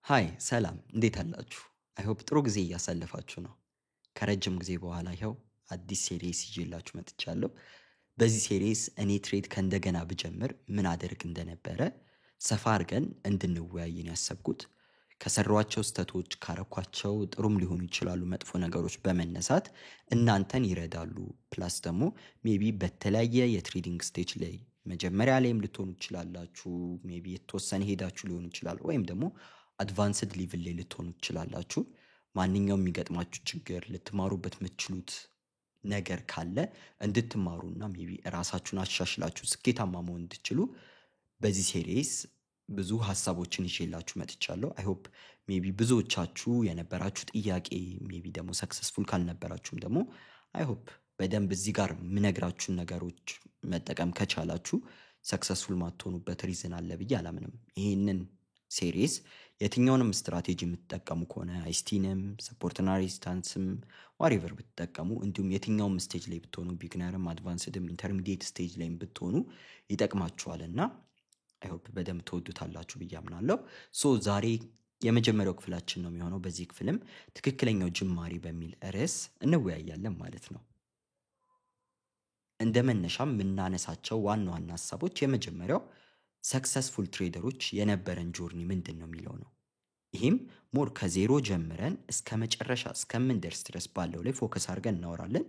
Hi ሰላም፣ እንዴት አላችሁ? I hope ጥሩ ጊዜ እያሳለፋችሁ ነው። ከረጅም ጊዜ በኋላ ይኸው አዲስ series ይዤላችሁ መጥቻለሁ። በዚህ series እኔ trade ከእንደገና ብጀምር ምን አደርግ እንደነበረ ሰፋ አድርገን እንድንወያይ ነው ያሰብኩት። ከሰራኋቸው ስህተቶች፣ ካረኳቸው ጥሩም ሊሆኑ ይችላሉ መጥፎ ነገሮች በመነሳት እናንተን ይረዳሉ። Plus ደግሞ maybe በተለያየ የ trading stage ላይ መጀመሪያ ላይም ልትሆኑ ትችላላችሁ። Maybe የተወሰነ ሄዳችሁ ሊሆን ይችላል፣ ወይም ደግሞ advanced level ላይ ልትሆኑ ትችላላችሁ። ማንኛውም የሚገጥማችሁ ችግር፣ ልትማሩበት የምትችሉት ነገር ካለ እንድትማሩና maybe ራሳችሁን አሻሽላችሁ ስኬታማ መሆን እንድትችሉ በዚህ series ብዙ ሀሳቦችን ይዤላችሁ መጥቻለሁ። I hope maybe ብዙዎቻችሁ የነበራችሁ ጥያቄ፣ maybe ደግሞ successful ካልነበራችሁም ደግሞ I hope በደንብ እዚህ ጋር የምነግራችሁን ነገሮች መጠቀም ከቻላችሁ successful ማትሆኑበት reason አለ ብዬ አላምንም። ይህንን series የትኛውንም ስትራቴጂ የምትጠቀሙ ከሆነ፣ ICT ንም፣ support ና resistance ም፣ whatever ብትጠቀሙ፣ እንዲሁም የትኛውም stage ላይ ብትሆኑ፣ beginner ም፣ advanced ም፣ intermediate stage ላይም ብትሆኑ ይጠቅማችኋል እና I hope በደንብ ትወዱታላችሁ ብዬ አምናለሁ። So ዛሬ የመጀመሪያው ክፍላችን ነው የሚሆነው። በዚህ ክፍልም ትክክለኛው ጅማሬ በሚል ርዕስ እንወያያለን ማለት ነው። እንደ መነሻም የምናነሳቸው ዋና ዋና ሀሳቦች የመጀመሪያው successful trader ኦች የነበረን journey ምንድን ነው የሚለው ነው። ይህም more ከዜሮ ጀምረን እስከ መጨረሻ እስከምንደርስ ድረስ ባለው ላይ focus አድርገን እናወራለን።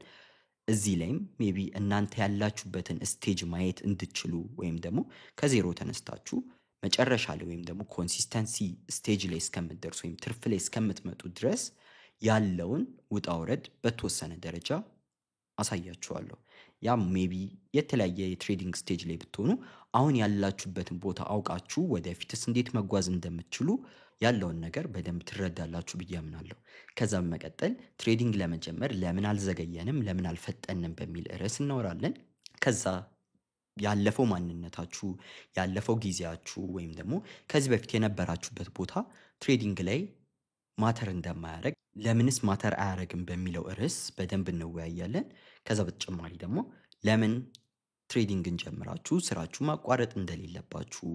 እዚህ ላይም maybe እናንተ ያላችሁበትን stage ማየት እንድትችሉ ወይም ደግሞ ከዜሮ ተነስታችሁ መጨረሻ ላይ ወይም ደግሞ consistency stage ላይ እስከምትደርሱ ወይም ትርፍ ላይ እስከምትመጡ ድረስ ያለውን ውጣ ውረድ በተወሰነ ደረጃ አሳያችኋለሁ። ያም maybe የተለያየ የ trading stage ላይ ብትሆኑ አሁን ያላችሁበትን ቦታ አውቃችሁ ወደፊትስ እንዴት መጓዝ እንደምትችሉ ያለውን ነገር በደንብ ትረዳላችሁ ብዬ አምናለሁ። ከዛ በመቀጠል trading ለመጀመር ለምን አልዘገየንም፣ ለምን አልፈጠንም በሚል ርዕስ እናወራለን። ከዛ ያለፈው ማንነታችሁ፣ ያለፈው ጊዜያችሁ ወይም ደግሞ ከዚህ በፊት የነበራችሁበት ቦታ trading ላይ matter እንደማያደርግ፣ ለምንስ matter አያደርግም በሚለው ርዕስ በደንብ እንወያያለን። ከዛ በተጨማሪ ደግሞ ለምን trading ን ጀምራችሁ ስራችሁ ማቋረጥ እንደሌለባችሁ፣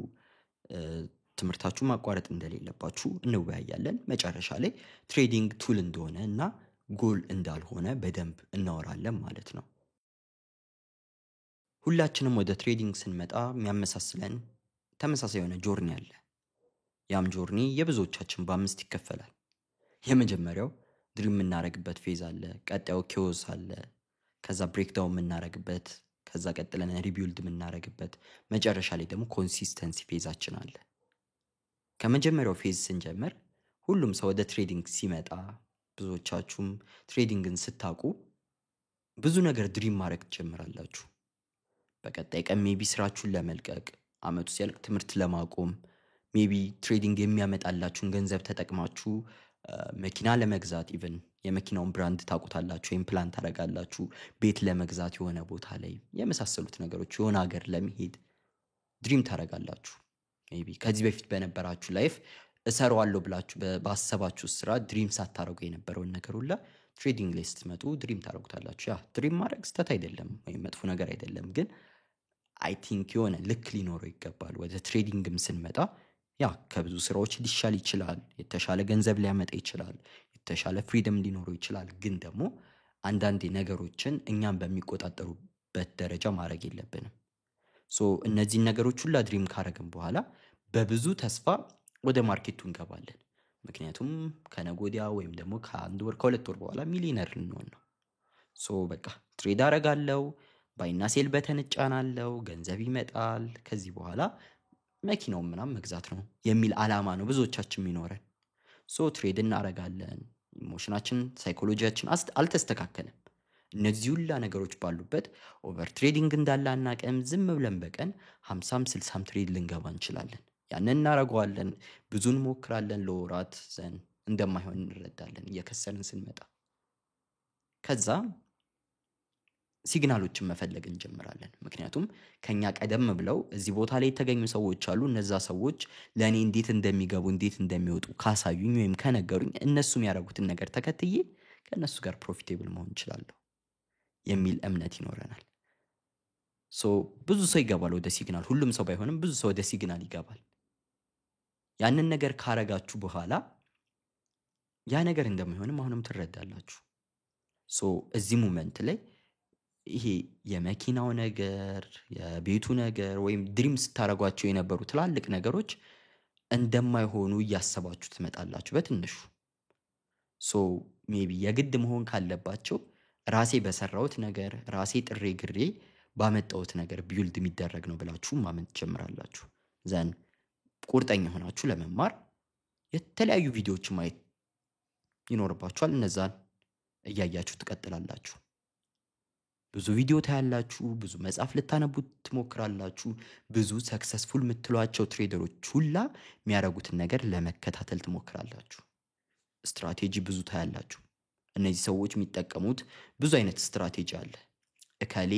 ትምህርታችሁ ማቋረጥ እንደሌለባችሁ እንወያያለን። መጨረሻ ላይ trading tool እንደሆነ እና ጎል እንዳልሆነ በደንብ እናወራለን ማለት ነው። ሁላችንም ወደ trading ስንመጣ የሚያመሳስለን ተመሳሳይ የሆነ journey አለ። ያም journey የብዙዎቻችን በአምስት ይከፈላል። የመጀመሪያው dream የምናደርግበት phase አለ። ቀጣዩ chaos አለ። ከዛ breakdown የምናደርግበት፣ ከዛ ቀጥለን rebuild የምናደርግበት፣ መጨረሻ ላይ ደግሞ consistency phase ኣችን አለ። ከመጀመሪያው phase ስንጀምር ሁሉም ሰው ወደ trading ሲመጣ፣ ብዙዎቻችሁም trading ን ስታውቁ ብዙ ነገር dream ማድረግ ትጀምራላችሁ። በቀጣይ ቀን maybe ስራችሁን ለመልቀቅ፣ አመቱ ሲያልቅ ትምህርት ለማቆም፣ maybe trading የሚያመጣላችሁን ገንዘብ ተጠቅማችሁ መኪና ለመግዛት፣ even የመኪናውን brand ታውቁታላችሁ ወይም ፕላን ታደርጋላችሁ፣ ቤት ለመግዛት የሆነ ቦታ ላይ የመሳሰሉት ነገሮች፣ የሆነ ሀገር ለመሄድ dream ታደርጋላችሁ። Maybe ከዚህ በፊት በነበራችሁ life እሰራዋለሁ ብላችሁ ባሰባችሁ ስራ dream ሳታደርጉ የነበረውን ነገር ሁላ trading ላይ ስትመጡ dream ታደርጉታላችሁ። Yeah፣ dream ማድረግ ስህተት አይደለም ወይም መጥፎ ነገር አይደለም፣ ግን I think የሆነ ልክ ሊኖረው ይገባል። ወደ trading ም ስንመጣ yeah፣ ከብዙ ስራዎች ሊሻል ይችላል፣ የተሻለ ገንዘብ ሊያመጣ ይችላል፣ የተሻለ freedom ሊኖረው ይችላል። ግን ደግሞ አንዳንዴ ነገሮችን እኛም በሚቆጣጠሩበት ደረጃ ማድረግ የለብንም። So እነዚህን ነገሮች ሁላ dream ካረግን በኋላ በብዙ ተስፋ ወደ market ኡ እንገባለን። ምክንያቱም ከነገ ወዲያ ወይም ደግሞ ከአንድ ወር፣ ከ2 ወር በኋላ ሚሊነር ልንሆን ነው። So በቃ trade አረጋለው፣ buy ና sell button እጫናለው፣ ገንዘብ ይመጣል፣ ከዚህ በኋላ መኪናውን ምናምን መግዛት ነው የሚል አላማ ነው ብዙዎቻችን የሚኖረን። So trade እናረጋለን። Emotion ኣችን፣ psychology ያችን አልተስተካከለም። እነዚህ ሁላ ነገሮች ባሉበት over trading እንዳለ አናቅም። ዝም ብለን በቀን 50ም 60ም trade ልንገባ እንችላለን። ያንን እናደርገዋለን፣ ብዙ እንሞክራለን ለወራት፣ then እንደማይሆን እንረዳለን እየከሰርን ስንመጣ። ከዛ signal ኦችን መፈለግ እንጀምራለን። ምክንያቱም ከኛ ቀደም ብለው እዚህ ቦታ ላይ የተገኙ ሰዎች አሉ። እነዛ ሰዎች ለእኔ እንዴት እንደሚገቡ፣ እንዴት እንደሚወጡ ካሳዩኝ ወይም ከነገሩኝ፣ እነሱ የሚያደርጉትን ነገር ተከትዬ ከእነሱ ጋር profitable መሆን እችላለሁ የሚል እምነት ይኖረናል። So ብዙ ሰው ይገባል ወደ signal። ሁሉም ሰው ባይሆንም ብዙ ሰው ወደ signal ይገባል። ያንን ነገር ካረጋችሁ በኋላ ያ ነገር እንደማይሆንም አሁንም ትረዳላችሁ። So እዚህ moment ላይ ይሄ የመኪናው ነገር፣ የቤቱ ነገር ወይም dream ስታረጓቸው የነበሩ ትላልቅ ነገሮች እንደማይሆኑ እያሰባችሁ ትመጣላችሁ በትንሹ። So maybe የግድ መሆን ካለባቸው ራሴ በሰራሁት ነገር፣ ራሴ ጥሬ ግሬ ባመጣሁት ነገር build የሚደረግ ነው ብላችሁ ማመን ትጀምራላችሁ። Then ቁርጠኛ ሆናችሁ ለመማር የተለያዩ ቪዲዮዎችን ማየት ይኖርባችኋል። እነዛን እያያችሁ ትቀጥላላችሁ። ብዙ ቪዲዮ ታያላችሁ፣ ብዙ መጽሐፍ ልታነቡ ትሞክራላችሁ። ብዙ successful የምትሏቸው trader ኦች ሁላ የሚያደርጉትን ነገር ለመከታተል ትሞክራላችሁ። ስትራቴጂ ብዙ ታያላችሁ። እነዚህ ሰዎች የሚጠቀሙት ብዙ አይነት ስትራቴጂ አለ። እከሌ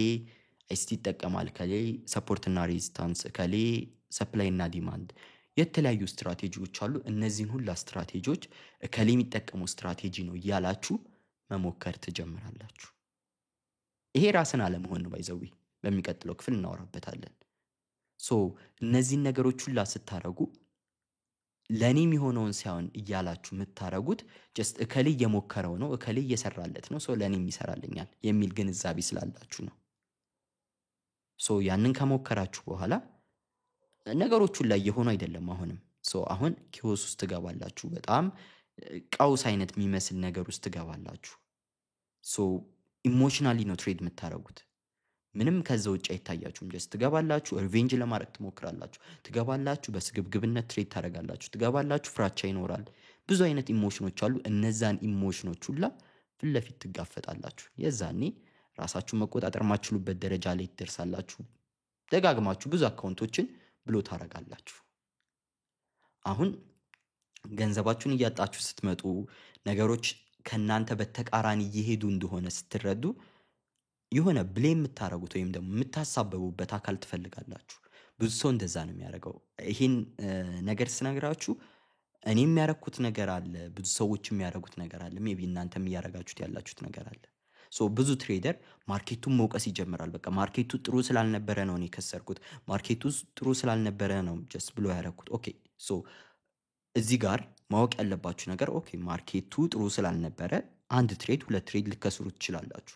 ICT ይጠቀማል፣ እከሌ support ና resistance፣ እከሌ supply እና demand፣ የተለያዩ ስትራቴጂዎች አሉ። እነዚህን ሁላ ስትራቴጂዎች እከሌ የሚጠቀመው ስትራቴጂ ነው እያላችሁ መሞከር ትጀምራላችሁ። ይሄ ራስን አለመሆን ነው። By the way፣ በሚቀጥለው ክፍል እናወራበታለን። So እነዚህን ነገሮች ሁላ ስታረጉ ለእኔ የሚሆነውን ሳይሆን እያላችሁ የምታረጉት just እከሌ እየሞከረው ነው፣ እከሌ እየሰራለት ነው፣ so ለእኔም ይሰራልኛል የሚል ግንዛቤ ስላላችሁ ነው። So ያንን ከሞከራችሁ በኋላ ነገሮቹን ላይ የሆኑ አይደለም። አሁንም so አሁን chaos ውስጥ ትገባላችሁ። በጣም ቀውስ አይነት የሚመስል ነገር ውስጥ ትገባላችሁ። So emotionally ነው trade የምታደርጉት። ምንም ከዛ ውጭ አይታያችሁም። Just ትገባላችሁ፣ revenge ለማድረግ ትሞክራላችሁ። ትገባላችሁ፣ በስግብግብነት trade ታደርጋላችሁ። ትገባላችሁ፣ ፍራቻ ይኖራል። ብዙ አይነት emotion ኦች አሉ። እነዛን emotion ኦች ሁላ ፊት ለፊት ትጋፈጣላችሁ። የዛኔ ራሳችሁን መቆጣጠር ማትችሉበት ደረጃ ላይ ትደርሳላችሁ። ደጋግማችሁ ብዙ account ኦችን blow ታደርጋላችሁ። አሁን ገንዘባችሁን እያጣችሁ ስትመጡ፣ ነገሮች ከእናንተ በተቃራኒ እየሄዱ እንደሆነ ስትረዱ፣ የሆነ blame የምታደርጉት ወይም ደግሞ የምታሳበቡበት አካል ትፈልጋላችሁ። ብዙ ሰው እንደዛ ነው የሚያደርገው። ይሄን ነገር ስነግራችሁ እኔ የሚያረኩት ነገር አለ፣ ብዙ ሰዎች የሚያደርጉት ነገር አለ፣ maybe እናንተም እያደረጋችሁት ያላችሁት ነገር አለ። So ብዙ trader market ኡን መውቀስ ይጀምራል። በቃ market ኡ ጥሩ ስላልነበረ ነው እኔ የከሰርኩት፣ market ኡ ጥሩ ስላልነበረ ነው just blow ያደረኩት። Okay፣ so እዚህ ጋር ማወቅ ያለባችሁ ነገር፣ okay፣ market ኡ ጥሩ ስላልነበረ አንድ trade፣ ሁለት trade ልትከስሩ ትችላላችሁ።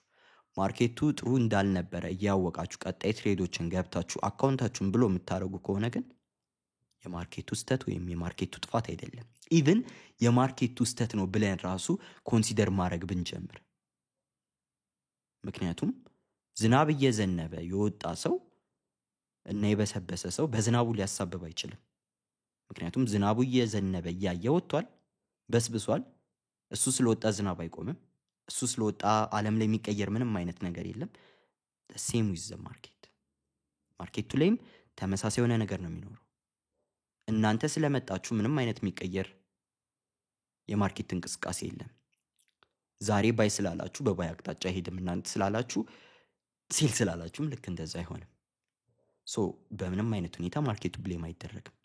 Market ኡ ጥሩ እንዳልነበረ እያወቃችሁ ቀጣይ trade ኦችን ገብታችሁ account ኣችሁን blow የምታደርጉ ከሆነ ግን የ market ኡ ስተት ወይም የ market ኡ ጥፋት አይደለም። Even የ market ኡ ስተት ነው ብለን ራሱ consider ማድረግ ብንጀምር፣ ምክንያቱም ዝናብ እየዘነበ የወጣ ሰው እና የበሰበሰ ሰው በዝናቡ ሊያሳብብ አይችልም። ምክንያቱም ዝናቡ እየዘነበ እያየ ወጥቷል፣ በስብሷል። እሱ ስለወጣ ዝናብ አይቆምም። እሱ ስለወጣ ዓለም ላይ የሚቀየር ምንም አይነት ነገር የለም። Same with the market። Market ኡ ላይም ተመሳሳይ የሆነ ነገር ነው የሚኖረው። እናንተ ስለመጣችሁ ምንም አይነት የሚቀየር የ market እንቅስቃሴ የለም። ዛሬ buy ስላላችሁ በ buy አቅጣጫ አይሄድም። እናንተ ስላላችሁ sell ስላላችሁም ልክ እንደዛ አይሆንም። So በምንም አይነት ሁኔታ market ኡ blame አይደረግም።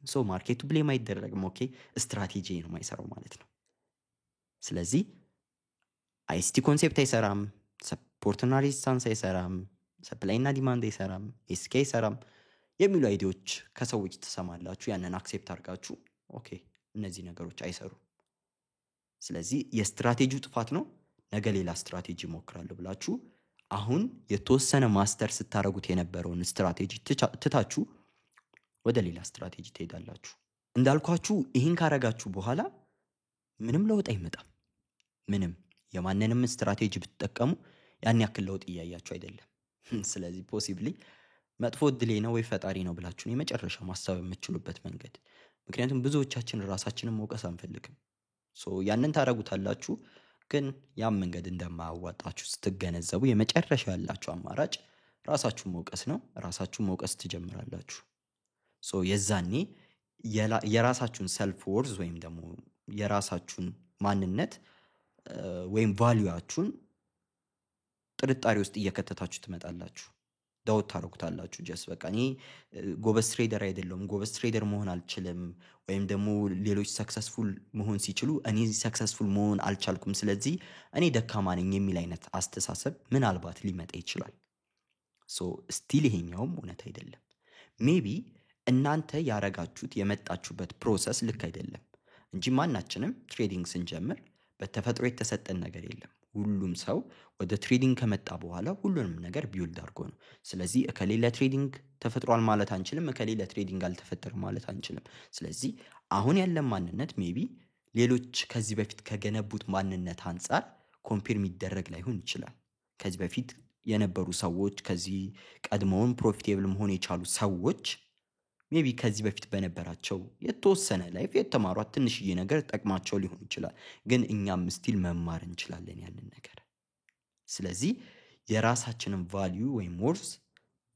So market ኡ blame አይደረግም። Okay፣ strategy ነው የማይሰራው ማለት ነው። ስለዚህ ICT concept አይሰራም፣ support ና resistance አይሰራም፣ supply ና demand አይሰራም፣ SK አይሰራም የሚሉ idea ዎች ከሰዎች ትሰማላችሁ። ያንን accept አድርጋችሁ okay፣ እነዚህ ነገሮች አይሰሩም፣ ስለዚህ የስትራቴጂው ጥፋት ነው፣ ነገ ሌላ ስትራቴጂ እሞክራለሁ ብላችሁ አሁን የተወሰነ master ስታደርጉት የነበረውን ስትራቴጂ ትታችሁ ወደ ሌላ ስትራቴጂ ትሄዳላችሁ። እንዳልኳችሁ ይህን ካረጋችሁ በኋላ ምንም ለውጥ አይመጣም። ምንም የማንንም ስትራቴጂ ብትጠቀሙ ያን ያክል ለውጥ እያያችሁ አይደለም። ስለዚህ possibly መጥፎ እድሌ ነው ወይ ፈጣሪ ነው ብላችሁ ነው የመጨረሻ ማሰብ የምትችሉበት መንገድ። ምክንያቱም ብዙዎቻችን ራሳችንን መውቀስ አንፈልግም። So ያንን ታደርጉታላችሁ፣ ግን ያም መንገድ እንደማያዋጣችሁ ስትገነዘቡ የመጨረሻ ያላችሁ አማራጭ ራሳችሁን መውቀስ ነው። ራሳችሁን መውቀስ ትጀምራላችሁ። So የዛኔ የራሳችሁን self worth ወይም ደግሞ የራሳችሁን ማንነት ወይም value ኣችሁን ጥርጣሬ ውስጥ እየከተታችሁ ትመጣላችሁ። ዳውት ታደርጉታላችሁ። Just በቃ እኔ ጎበዝ trader አይደለሁም፣ ጎበዝ trader መሆን አልችልም፣ ወይም ደግሞ ሌሎች successful መሆን ሲችሉ እኔ successful መሆን አልቻልኩም፣ ስለዚህ እኔ ደካማ ነኝ የሚል አይነት አስተሳሰብ ምናልባት ሊመጣ ይችላል። So still ይሄኛውም እውነት አይደለም። Maybe እናንተ ያረጋችሁት የመጣችሁበት process ልክ አይደለም እንጂ ማናችንም trading ስንጀምር በተፈጥሮ የተሰጠን ነገር የለም። ሁሉም ሰው ወደ trading ከመጣ በኋላ ሁሉንም ነገር build አድርጎ ነው። ስለዚህ እከሌ ለ trading ተፈጥሯል ማለት አንችልም፣ እከሌ ለ trading አልተፈጠረም ማለት አንችልም። ስለዚህ አሁን ያለን ማንነት maybe ሌሎች ከዚህ በፊት ከገነቡት ማንነት አንጻር compare የሚደረግ ላይሆን ይችላል። ከዚህ በፊት የነበሩ ሰዎች፣ ከዚህ ቀድመውን profitable መሆን የቻሉ ሰዎች maybe ከዚህ በፊት በነበራቸው የተወሰነ life የተማሯት ትንሽዬ ነገር ጠቅማቸው ሊሆን ይችላል። ግን እኛም still መማር እንችላለን ያንን ነገር። ስለዚህ የራሳችንን value ወይም worth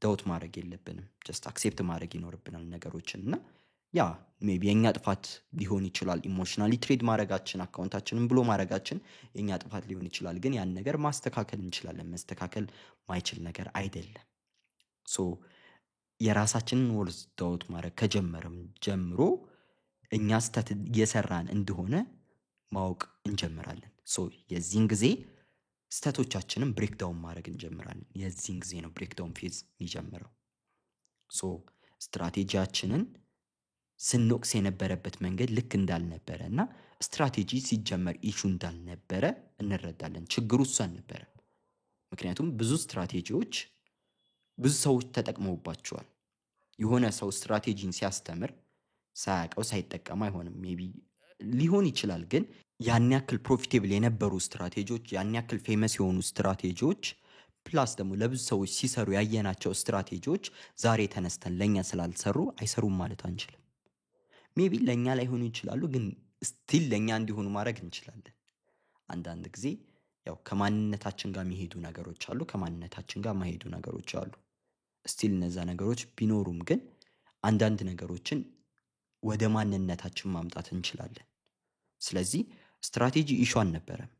doubt ማድረግ የለብንም። Just accept ማድረግ ይኖርብናል ነገሮችን። እና yeah, maybe የእኛ ጥፋት ሊሆን ይችላል። Emotionally trade ማድረጋችን፣ account ኣችንን blow ማድረጋችን የእኛ ጥፋት ሊሆን ይችላል። ግን ያን ነገር ማስተካከል እንችላለን። መስተካከል ማይችል ነገር አይደለም። So የራሳችንን worth doubt ማድረግ ከጀመረም ጀምሮ እኛ ስህተት እየሰራን እንደሆነ ማወቅ እንጀምራለን። So የዚህን ጊዜ ስህተቶቻችንን breakdown ማድረግ እንጀምራለን። የዚህን ጊዜ ነው breakdown phase የሚጀምረው። So strategy ያችንን ስንወቅስ የነበረበት መንገድ ልክ እንዳልነበረ እና ስትራቴጂ ሲጀመር issue እንዳልነበረ እንረዳለን። ችግሩ እሱ አልነበረም። ምክንያቱም ብዙ ስትራቴጂዎች ብዙ ሰዎች ተጠቅመውባቸዋል። የሆነ ሰው ስትራቴጂን ሲያስተምር ሳያውቀው ሳይጠቀም አይሆንም። Maybe ሊሆን ይችላል፣ ግን ያን ያክል profitable የነበሩ ስትራቴጂዎች፣ ያን ያክል famous የሆኑ strategy ዎች፣ plus ደግሞ ለብዙ ሰዎች ሲሰሩ ያየናቸው ስትራቴጂዎች ዛሬ ተነስተን ለእኛ ስላልሰሩ አይሰሩም ማለት አንችልም። Maybe ለእኛ ላይሆኑ ይችላሉ፣ ግን still ለእኛ እንዲሆኑ ማድረግ እንችላለን። አንዳንድ ጊዜ ያው ከማንነታችን ጋር የሚሄዱ ነገሮች አሉ፣ ከማንነታችን ጋር የማይሄዱ ነገሮች አሉ። Still እነዛ ነገሮች ቢኖሩም ግን አንዳንድ ነገሮችን ወደ ማንነታችን ማምጣት እንችላለን። ስለዚህ strategy issue አልነበረም።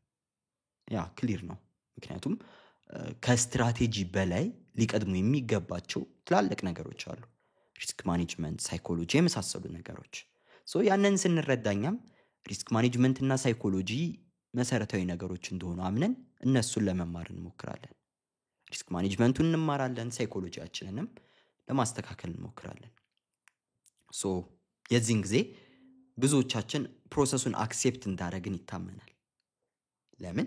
Yeah, clear ነው። ምክንያቱም ከስትራቴጂ በላይ ሊቀድሙ የሚገባቸው ትላልቅ ነገሮች አሉ። Risk management፣ psychology የመሳሰሉ ነገሮች። So ያንን ስንረዳ እኛም risk management እና psychology መሰረታዊ ነገሮች እንደሆኑ አምነን እነሱን ለመማር እንሞክራለን። Risk management ኡን እንማራለን፣ psychology ያችንንም ለማስተካከል እንሞክራለን። So የዚህን ጊዜ ብዙዎቻችን process ኡን accept እንዳደረግን ይታመናል። ለምን?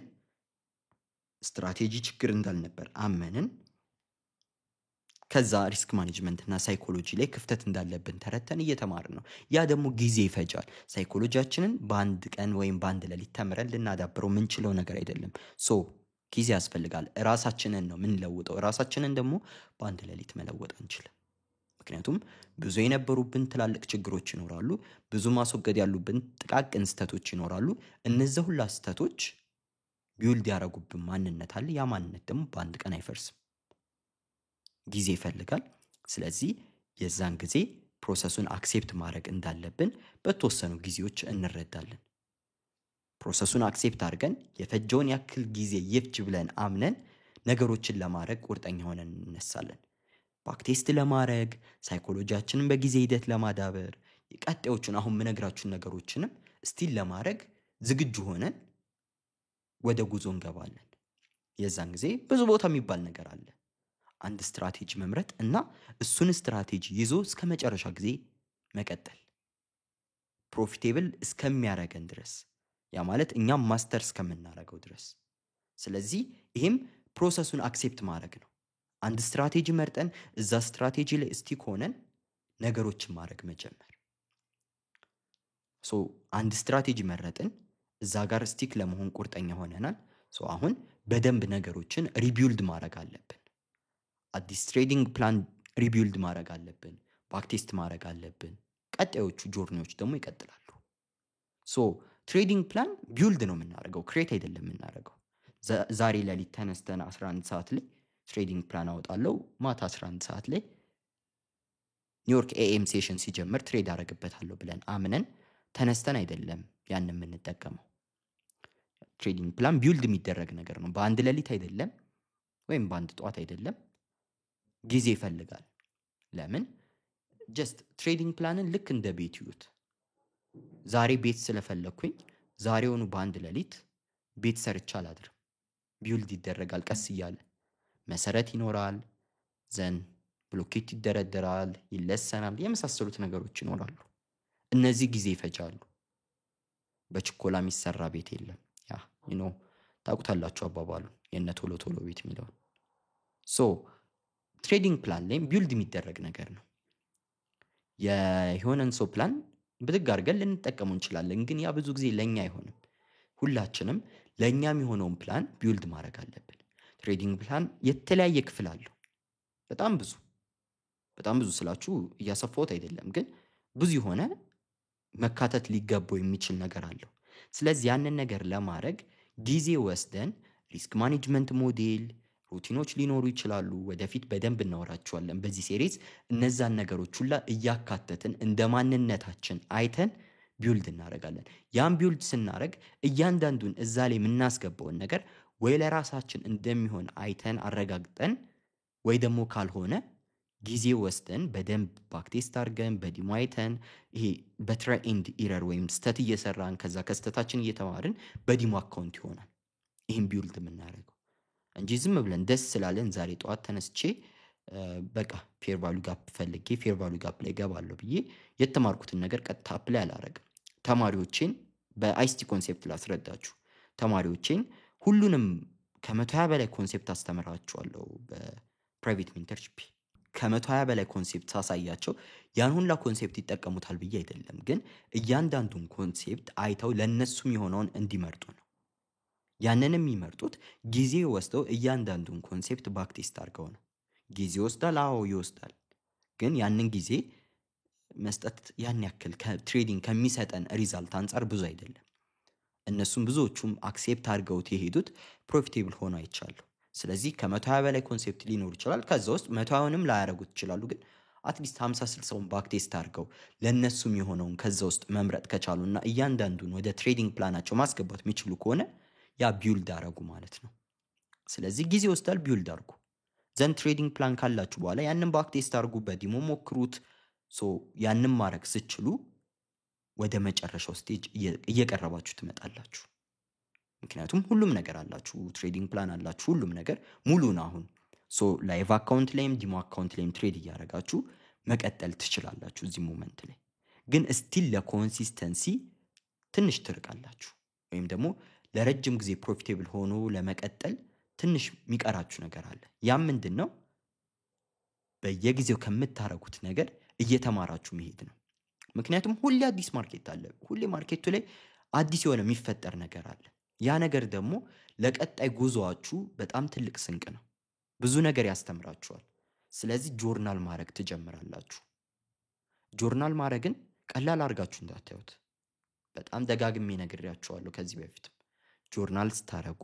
ስትራቴጂ ችግር እንዳልነበር አመንን። ከዛ risk management እና psychology ላይ ክፍተት እንዳለብን ተረድተን እየተማርን ነው። ያ ደግሞ ጊዜ ይፈጃል። Psychology ያችንን በአንድ ቀን ወይም በአንድ ሌሊት ተምረን ልናዳብረው የምንችለው ነገር አይደለም። So ጊዜ ያስፈልጋል። ራሳችንን ነው የምንለውጠው። ራሳችንን ደግሞ በአንድ ሌሊት መለወጥ አንችልም። ምክንያቱም ብዙ የነበሩብን ትላልቅ ችግሮች ይኖራሉ። ብዙ ማስወገድ ያሉብን ጥቃቅን ስህተቶች ይኖራሉ። እነዚያ ሁላ ስህተቶች build ያደረጉብን ማንነት አለ። ያ ማንነት ደግሞ በአንድ ቀን አይፈርስም። ጊዜ ይፈልጋል። ስለዚህ የዛን ጊዜ process ኡን accept ማድረግ እንዳለብን በተወሰኑ ጊዜዎች እንረዳለን። Process ኡን accept አድርገን የፈጀውን ያክል ጊዜ ይፍጅ ብለን አምነን ነገሮችን ለማድረግ ቁርጠኛ ሆነን እንነሳለን። Backtest ለማድረግ፣ psychology ያችንን በጊዜ ሂደት ለማዳበር፣ ቀጣዮቹን አሁን የምነግራችሁን ነገሮችንም still ለማድረግ ዝግጁ ሆነን ወደ ጉዞ እንገባለን። የዛን ጊዜ ብዙ ቦታ የሚባል ነገር አለ። አንድ ስትራቴጂ መምረጥ እና እሱን ስትራቴጂ ይዞ እስከ መጨረሻ ጊዜ መቀጠል፣ profitable እስከሚያደርገን ድረስ፣ ያ ማለት እኛም master እስከምናደርገው ድረስ። ስለዚህ ይሄም process ኡን accept ማድረግ ነው። አንድ ስትራቴጂ መርጠን እዛ ስትራቴጂ ላይ stick ሆነን ነገሮችን ማድረግ መጀመር። So አንድ ስትራቴጂ መረጥን፣ እዛ ጋር stick ለመሆን ቁርጠኛ ሆነናል። So አሁን በደንብ ነገሮችን rebuild ማድረግ አለብን። አዲስ trading plan rebuild ማድረግ አለብን። Backtest ማድረግ አለብን። ቀጣዮቹ journey ዎች ደግሞ ይቀጥላሉ። So trading plan build ነው የምናደርገው፣ create አይደለም የምናደርገው። ዛሬ ሌሊት ተነስተን 11 ሰዓት ላይ trading plan አወጣለሁ፣ ማታ 11 ሰዓት ላይ ኒውዮርክ AM session ሲጀምር trade አደርግበታለሁ ብለን አምነን ተነስተን አይደለም ያን የምንጠቀመው። Trading plan build የሚደረግ ነገር ነው። በአንድ ሌሊት አይደለም ወይም በአንድ ጠዋት አይደለም። ጊዜ ይፈልጋል። ለምን? Just trading plan ን ልክ እንደ ቤት ይዩት። ዛሬ ቤት ስለፈለግኩኝ ዛሬውኑ በአንድ ሌሊት ቤት ሰርቼ አላድርም። Build ይደረጋል ቀስ እያለ፣ መሰረት ይኖራል፣ then ብሎኬት ይደረደራል፣ ይለሰናል፣ የመሳሰሉት ነገሮች ይኖራሉ። እነዚህ ጊዜ ይፈጃሉ። በችኮላ የሚሰራ ቤት የለም። Yeah, ታውቁታላችሁ አባባሉ የነ ቶሎ ቶሎ ቤት የሚለውን። So trading plan ላይም build የሚደረግ ነገር ነው። የሆነን ሰው ፕላን ብድግ አድርገን ልንጠቀሙ እንችላለን፣ ግን ያ ብዙ ጊዜ ለእኛ አይሆንም። ሁላችንም ለእኛ የሚሆነውን plan build ማድረግ አለብን። Trading plan የተለያየ ክፍል አለው። በጣም ብዙ፣ በጣም ብዙ ስላችሁ እያሰፋሁት አይደለም፣ ግን ብዙ የሆነ መካተት ሊገባው የሚችል ነገር አለው። ስለዚህ ያንን ነገር ለማድረግ ጊዜ ወስደን risk management model፣ routine ኦች ሊኖሩ ይችላሉ። ወደፊት በደንብ እናወራቸዋለን በዚህ series። እነዛን ነገሮች ሁላ እያካተትን እንደ ማንነታችን አይተን build እናደርጋለን። ያን build ስናደርግ እያንዳንዱን እዛ ላይ የምናስገባውን ነገር ወይ ለራሳችን እንደሚሆን አይተን አረጋግጠን ወይ ደግሞ ካልሆነ ጊዜ ወስደን በደንብ backtest አድርገን በ demo አይተን፣ ይሄ በ try and error ወይም ስተት እየሰራን ከዛ ከስተታችን እየተማርን በ demo account ይሆናል ይህም build የምናደርገው እንጂ ዝም ብለን ደስ ስላለን ዛሬ ጠዋት ተነስቼ በቃ fair value gap ፈልጌ fair value gap ላይ ገባለሁ ብዬ የተማርኩትን ነገር ቀጥታ apply አላረግም። ተማሪዎቼን በ ICT concept ላስረዳችሁ። ተማሪዎቼን ሁሉንም ከ120 በላይ concept አስተምራቸዋለሁ በ private mentorship። ከ120 በላይ concept ሳሳያቸው ያን ሁላ concept ይጠቀሙታል ብዬ አይደለም፣ ግን እያንዳንዱን concept አይተው ለእነሱም የሆነውን እንዲመርጡ ነው። ያንን የሚመርጡት ጊዜ ወስደው እያንዳንዱን concept backtest አድርገው ነው። ጊዜ ይወስዳል። አዎ ይወስዳል። ግን ያንን ጊዜ መስጠት ያን ያክል ከ trading ከሚሰጠን result አንጻር ብዙ አይደለም። እነሱም ብዙዎቹም accept አድርገውት የሄዱት profitable ሆኖ አይቻለሁ። ስለዚህ ከ120 በላይ concept ሊኖር ይችላል። ከዛ ውስጥ 120ውንም ላያደርጉት ይችላሉ። ግን at least 50 60ውን backtest አድርገው ለእነሱም የሆነውን ከዛ ውስጥ መምረጥ ከቻሉ እና እያንዳንዱን ወደ trading plan ኣቸው ማስገባት የሚችሉ ከሆነ ያ build አረጉ ማለት ነው። ስለዚህ ጊዜ ይወስዳል፣ build አድርጉ። Then trading plan ካላችሁ በኋላ ያንን backtest አድርጉ፣ በ demo ሞክሩት። So ያንን ማድረግ ስትችሉ ወደ መጨረሻው stage እየቀረባችሁ ትመጣላችሁ። ምክንያቱም ሁሉም ነገር አላችሁ፣ trading plan አላችሁ፣ ሁሉም ነገር ሙሉ ነው አሁን። So live account ላይም demo account ላይም trade እያደረጋችሁ መቀጠል ትችላላችሁ። እዚህ moment ላይ ግን still ለ consistency ትንሽ ትርቃላችሁ፣ ወይም ደግሞ ለረጅም ጊዜ profitable ሆኖ ለመቀጠል ትንሽ የሚቀራችሁ ነገር አለ። ያም ምንድን ነው? በየጊዜው ከምታረጉት ነገር እየተማራችሁ መሄድ ነው። ምክንያቱም ሁሌ አዲስ market አለ። ሁሌ market ኡ ላይ አዲስ የሆነ የሚፈጠር ነገር አለ። ያ ነገር ደግሞ ለቀጣይ ጉዞአችሁ በጣም ትልቅ ስንቅ ነው። ብዙ ነገር ያስተምራችኋል። ስለዚህ ጆርናል ማድረግ ትጀምራላችሁ። ጆርናል ማድረግን ቀላል አድርጋችሁ እንዳታዩት። በጣም ደጋግሜ ነግሬያችኋለሁ ከዚህ በፊትም። ጆርናል ስታረጉ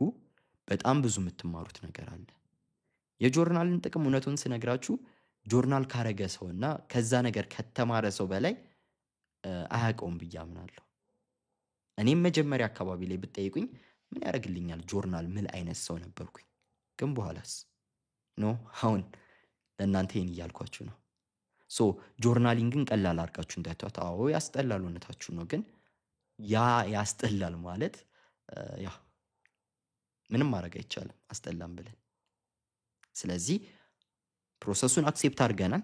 በጣም ብዙ የምትማሩት ነገር አለ። የጆርናልን ጥቅም እውነቱን ስነግራችሁ ጆርናል ካረገ ሰውና ከዛ ነገር ከተማረ ሰው በላይ አያውቀውም ብዬ አምናለሁ። እኔም መጀመሪያ አካባቢ ላይ ብትጠይቁኝ ምን ያደርግልኛል ጆርናል ምን አይነት ሰው ነበርኩኝ። ግን በኋላስ no፣ አሁን ለእናንተ ይህን እያልኳችሁ ነው። So journaling ን ቀላል አድርጋችሁ እንዳታዩት። አዎ ያስጠላል፣ እውነታችሁ ነው። ግን ያ ያስጠላል ማለት ያ ምንም ማድረግ አይቻልም አስጠላም ብለን። ስለዚህ process ኡን accept አድርገናል።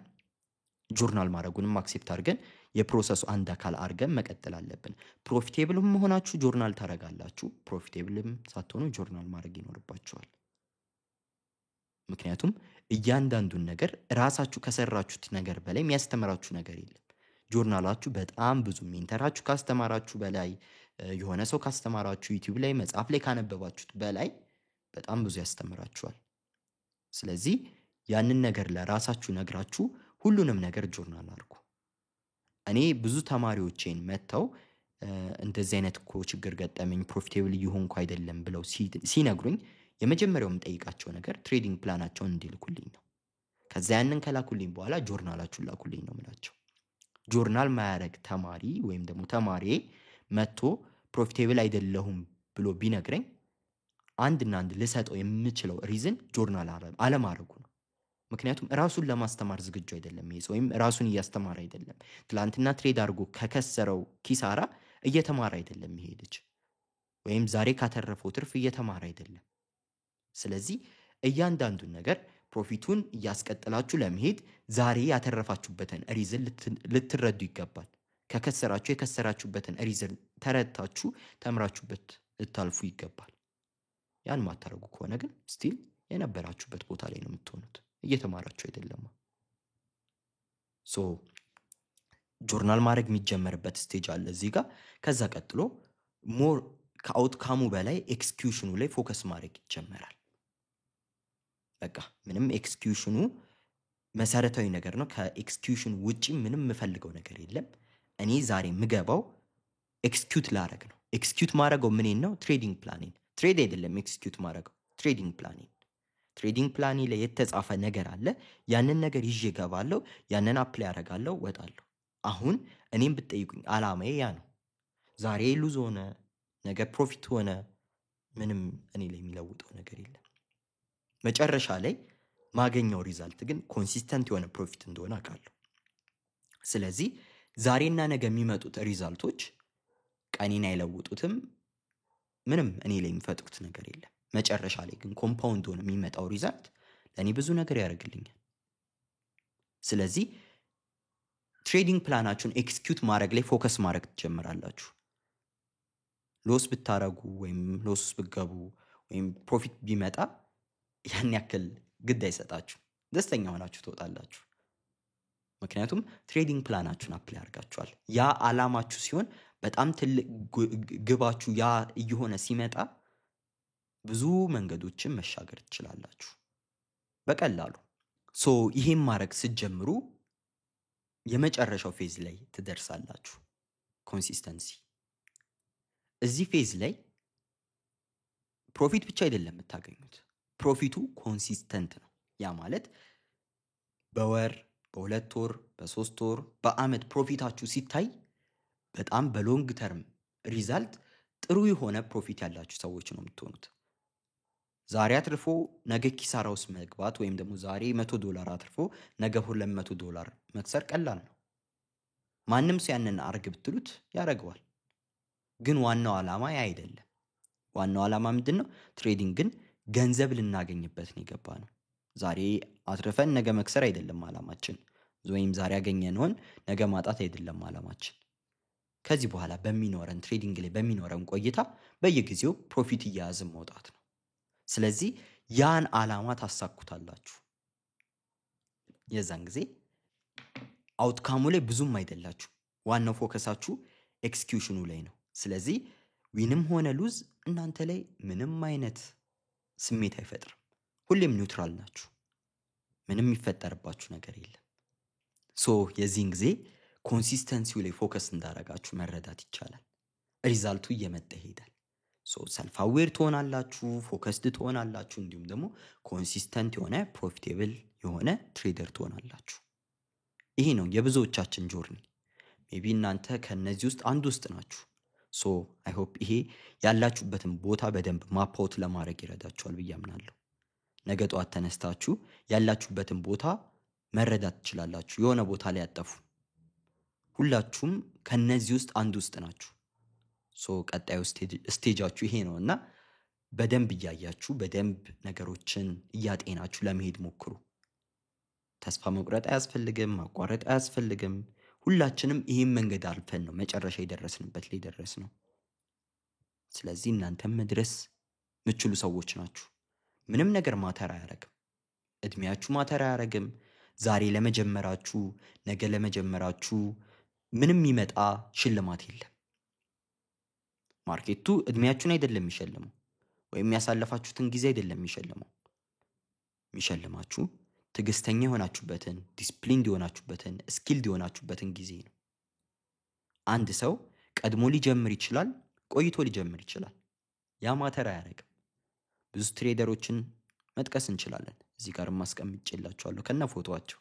ጆርናል ማድረጉንም accept አድርገን የ process ኡ አንድ አካል አድርገን መቀጠል አለብን። Profitable ም መሆናችሁ ጆርናል ታደርጋላችሁ። Profitable ም ሳትሆኑ ጆርናል ማድረግ ይኖርባችኋል። ምክንያቱም እያንዳንዱን ነገር ራሳችሁ ከሰራችሁት ነገር በላይ የሚያስተምራችሁ ነገር የለም። ጆርናላችሁ በጣም ብዙ mentor ኣችሁ ካስተማራችሁ በላይ፣ የሆነ ሰው ካስተማራችሁ፣ YouTube ላይ መጽሐፍ ላይ ካነበባችሁት በላይ በጣም ብዙ ያስተምራችኋል። ስለዚህ ያንን ነገር ለራሳችሁ ነግራችሁ ሁሉንም ነገር ጆርናል አድርጉ። እኔ ብዙ ተማሪዎቼን መጥተው እንደዚህ አይነት እኮ ችግር ገጠመኝ፣ profitable እየሆንኩ አይደለም ብለው ሲነግሩኝ የመጀመሪያው የምጠይቃቸው ነገር trading plan ኣቸውን እንዲልኩልኝ ነው። ከዛ ያንን ከላኩልኝ በኋላ ጆርናላችሁን ላኩልኝ ነው ምላቸው። ጆርናል ማያረግ ተማሪ ወይም ደግሞ ተማሪ መጥቶ profitable አይደለሁም ብሎ ቢነግረኝ አንድና አንድ ልሰጠው የምችለው reason journal አለማድረጉ ነው። ምክንያቱም ራሱን ለማስተማር ዝግጁ አይደለም ይሄ ሰው፣ ወይም ራሱን እያስተማረ አይደለም። ትላንትና trade አድርጎ ከከሰረው ኪሳራ እየተማረ አይደለም ይሄ ልጅ፣ ወይም ዛሬ ካተረፈው ትርፍ እየተማረ አይደለም። ስለዚህ እያንዳንዱን ነገር Profit ኡን እያስቀጥላችሁ ለመሄድ ዛሬ ያተረፋችሁበትን reason ልትረዱ ይገባል። ከከሰራችሁ የከሰራችሁበትን reason ተረድታችሁ ተምራችሁበት ልታልፉ ይገባል። ያን ማታረጉ ከሆነ ግን still የነበራችሁበት ቦታ ላይ ነው የምትሆኑት። እየተማራችሁ አይደለም። So journal ማድረግ የሚጀመርበት stage አለ እዚህ ጋር። ከዛ ቀጥሎ more ከ outcome ኡ በላይ execution ኑ ላይ focus ማድረግ ይጀመራል። በቃ ምንም execution ኑ መሰረታዊ ነገር ነው። ከ execution ውጪ ምንም የምፈልገው ነገር የለም። እኔ ዛሬ የምገባው execute ላረግ ነው። Execute ማድረገው ምኔን ነው? Trading plan ኤን። Trade አይደለም execute ማድረገው፣ trading plan ኤን። Trading plan ኤ ላይ የተጻፈ ነገር አለ። ያንን ነገር ይዤ እገባለሁ። ያንን apply አደርጋለሁ፣ ወጣለሁ። አሁን እኔም ብትጠይቁኝ አላማዬ ያ ነው። ዛሬ lose ሆነ ነገ profit ሆነ ምንም እኔ ላይ የሚለውጠው ነገር የለም። መጨረሻ ላይ ማገኘው result ግን consistent የሆነ profit እንደሆነ አውቃለሁ። ስለዚህ ዛሬና ነገ የሚመጡት result ኦች ቀኔን አይለውጡትም። ምንም እኔ ላይ የሚፈጥሩት ነገር የለም። መጨረሻ ላይ ግን compound ሆኖ የሚመጣው result ለእኔ ብዙ ነገር ያደርግልኛል። ስለዚህ trading plan ኣችሁን execute ማድረግ ላይ focus ማድረግ ትጀምራላችሁ። Loss ብታረጉ ወይም loss ብትገቡ ወይም profit ቢመጣ ያን ያክል ግድ አይሰጣችሁ። ደስተኛ ሆናችሁ ትወጣላችሁ። ምክንያቱም trading plan ኣችሁን apply አድርጋችኋል። ያ አላማችሁ ሲሆን፣ በጣም ትልቅ ግባችሁ ያ እየሆነ ሲመጣ ብዙ መንገዶችን መሻገር ትችላላችሁ በቀላሉ። So ይሄን ማድረግ ስትጀምሩ የመጨረሻው phase ላይ ትደርሳላችሁ፣ consistency። እዚህ phase ላይ profit ብቻ አይደለም የምታገኙት፣ profit ኡ consistent ነው። ያ ማለት በወር፣ በ2 ወር፣ በ3 ወር፣ በአመት profit ኣችሁ ሲታይ በጣም በ long term result ጥሩ የሆነ profit ያላችሁ ሰዎች ነው የምትሆኑት። ዛሬ አትርፎ ነገ ኪሳራ ውስጥ መግባት ወይም ደግሞ ዛሬ 100 ዶላር አትርፎ ነገ 200 ዶላር መክሰር ቀላል ነው። ማንም ሰው ያንን አርግ ብትሉት ያደርገዋል። ግን ዋናው ዓላማ ያ አይደለም። ዋናው ዓላማ ምንድን ነው? Trading ን ገንዘብ ልናገኝበት ነው የገባነው። ዛሬ አትርፈን ነገ መክሰር አይደለም ዓላማችን፣ ወይም ዛሬ ያገኘነውን ነገ ማጣት አይደለም ዓላማችን። ከዚህ በኋላ በሚኖረን trading ላይ በሚኖረን ቆይታ በየጊዜው profit እየያዝን መውጣት ነው። ስለዚህ ያን ዓላማ ታሳኩታላችሁ። የዛን ጊዜ outcome ኡ ላይ ብዙም አይደላችሁ። ዋናው focus ኣችሁ execution ኑ ላይ ነው። ስለዚህ win ም ሆነ lose እናንተ ላይ ምንም አይነት ስሜት አይፈጥርም። ሁሌም neutral ናችሁ። ምንም የሚፈጠርባችሁ ነገር የለም። So የዚህን ጊዜ consistency ው ላይ focus እንዳረጋችሁ መረዳት ይቻላል። Result ኡ እየመጣ ይሄዳል። So self aware ትሆናላችሁ፣ focused ትሆናላችሁ፣ እንዲሁም ደግሞ consistent የሆነ profitable የሆነ trader ትሆናላችሁ። ይሄ ነው የብዙዎቻችን journey። Maybe እናንተ ከነዚህ ውስጥ አንዱ ውስጥ ናችሁ። So I hope ይሄ ያላችሁበትን ቦታ በደንብ map out ለማድረግ ይረዳችኋል ብዬ አምናለሁ። ነገ ጠዋት ተነስታችሁ ያላችሁበትን ቦታ መረዳት ትችላላችሁ። የሆነ ቦታ ላይ አትጠፉ። ሁላችሁም ከነዚህ ውስጥ አንዱ ውስጥ ናችሁ። So ቀጣዩ stage ኣችሁ ይሄ ነው እና በደንብ እያያችሁ፣ በደንብ ነገሮችን እያጤናችሁ ለመሄድ ሞክሩ። ተስፋ መቁረጥ አያስፈልግም፣ ማቋረጥ አያስፈልግም። ሁላችንም ይህን መንገድ አልፈን ነው መጨረሻ የደረስንበት ላይ የደረስነው። ስለዚህ እናንተም መድረስ ምትችሉ ሰዎች ናችሁ። ምንም ነገር matter አያረግም። እድሜያችሁ matter አያረግም። ዛሬ ለመጀመራችሁ፣ ነገ ለመጀመራችሁ ምንም የሚመጣ ሽልማት የለም። Market ኡ እድሜያችሁን አይደለም የሚሸልመው፣ ወይም ያሳለፋችሁትን ጊዜ አይደለም የሚሸልመው። የሚሸልማችሁ ትዕግስተኛ የሆናችሁበትን፣ disciplined የሆናችሁበትን፣ skilled የሆናችሁበትን ጊዜ ነው። አንድ ሰው ቀድሞ ሊጀምር ይችላል፣ ቆይቶ ሊጀምር ይችላል። ያ matter አያደርግም። ብዙ trader ኦችን መጥቀስ እንችላለን። እዚህ ጋር ማስቀምጬላችኋለሁ ከነ ፎቶዋቸው።